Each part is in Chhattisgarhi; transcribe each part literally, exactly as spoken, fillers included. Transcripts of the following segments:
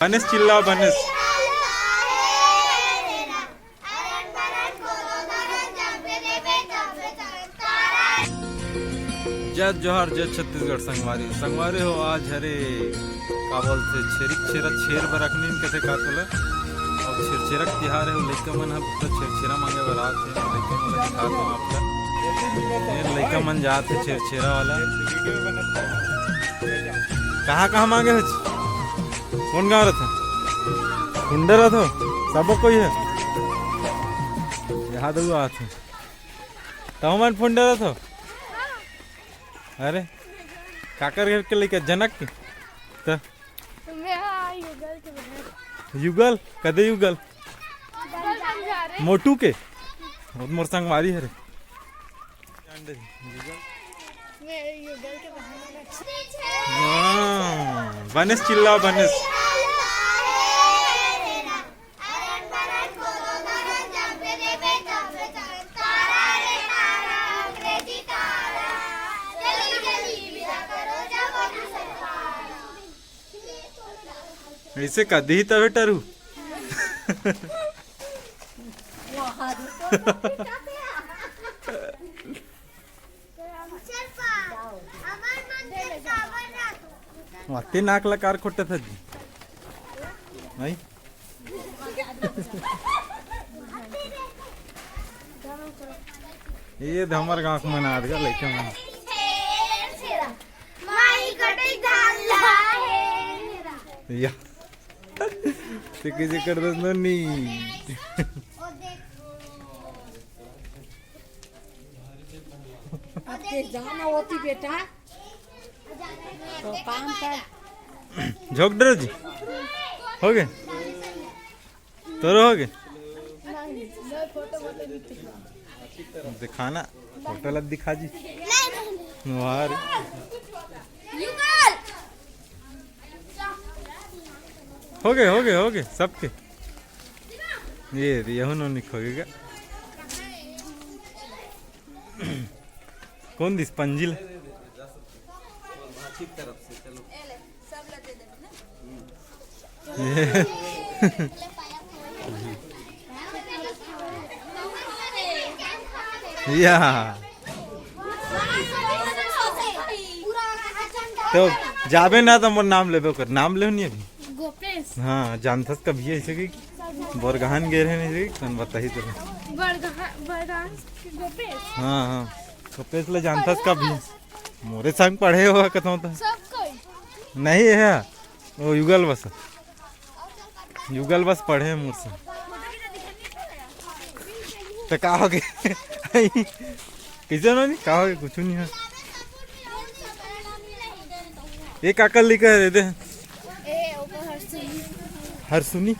बनेस चिल्ला बनेस। जय जोहार, जय छत्तीसगढ़ संगवारी। संगवारी हो, आज हरे का बोलथे, छेरी छेरा, छेर बर रखनी कथे का तोला। अउ छेरछेरा के तिहार हे, लइका मन ह पूरा छेरछेरा मांगे बर आत हे। लइका मन ला दिखात हंव आप ला। ये लइका मन जात हे छेरछेरा वाला। कहाँ कहाँ मांगे हो? कौन गाँव रथे? फुंडे रथो? सब कोई हे? यहाँ तो आत हे। तहु मन फुंडे रथो? अरे, काकर घर के लइका, जनक के? त मैं, हाँ, युगल के बहन। युगल? कदे युगल? युगल समझा रहे। मोटू के? बहुत मोर संगवारी हरे। मैं युगल के बहन। हाँ, बनेस चिल्ला बनेस। ऐसे कदी ही तबे टरू। वाते नाक ला कार खोटत हस जी। नहीं? ये तो हमर गाँव के मन आ गया लइका मन। या। ते कइसे कर दस नोनी? अब ते जाना होती बेटा, तो काम कर। झोंक डरो जी। हो गए? तोरो हो गए? दिखाना, फोटो ला दिखा जी। वाह रे। हो गए, हो गए, हो गए सबके। ये रे, यहू नोनी खो गए का? कौन दिस पंजिल? या। तो जाबे ना तो मोर नाम लेबे कर, नाम लेव नहीं अभी। गोपेश। हाँ, जानथस कभी ऐसे कि बोरगहान गे रहे नहीं रे, कौन बताही तो। बरगहा-, बरगहान के गोपेश। हाँ, हाँ, गोपेश ले जानथस कभी। मोरे संग पढ़े हो कथों तो। सब कोई। नहीं है, वो युगल बस। युगल बस पढ़े मोर से। तो का हो गए? कैसे नोनी? का हो गए? कुछ नहीं है। ये काकर लिखा है, दे दे। ए, ओकर हरसुनी। हरसुनी?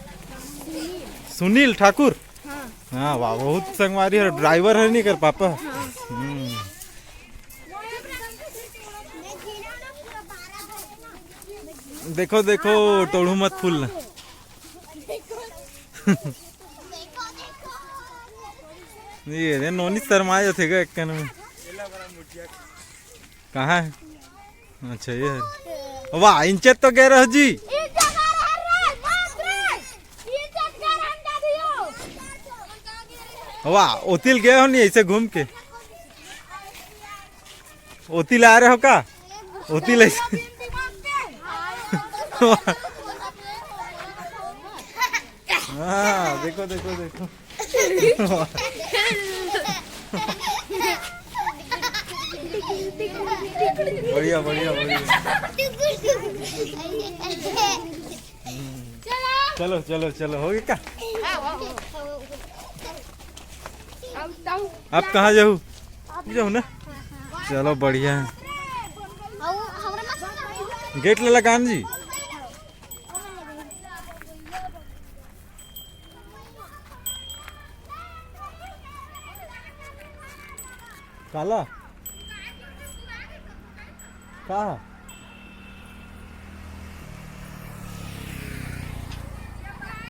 सुनील ठाकुर? हाँ। हाँ, वाह, बहुत संगवारी है, ड्राइवर है नहीं कर पापा। हाँ। हम्म। देखो, देखो, टोड़ू मत फूल ना। ये रे, नोनी शर्मा जाथे गा एक कन में। कहाँ है? अच्छा, ये है। वाह, इंचेत तो गे रहो जी। वाह, ओतिल गए हो नहीं ऐसे घूम के? ओतिल आ रहे हो का? ओतिल ऐसे। हाँ, देखो, देखो, देखो। बढ़िया, बढ़िया, बढ़िया। चलो, चलो, चलो, हो गया क्या? आप कहाँ जाऊ? जाऊ ना। चलो, बढ़िया है। गेट ले लगान जी। काला? का?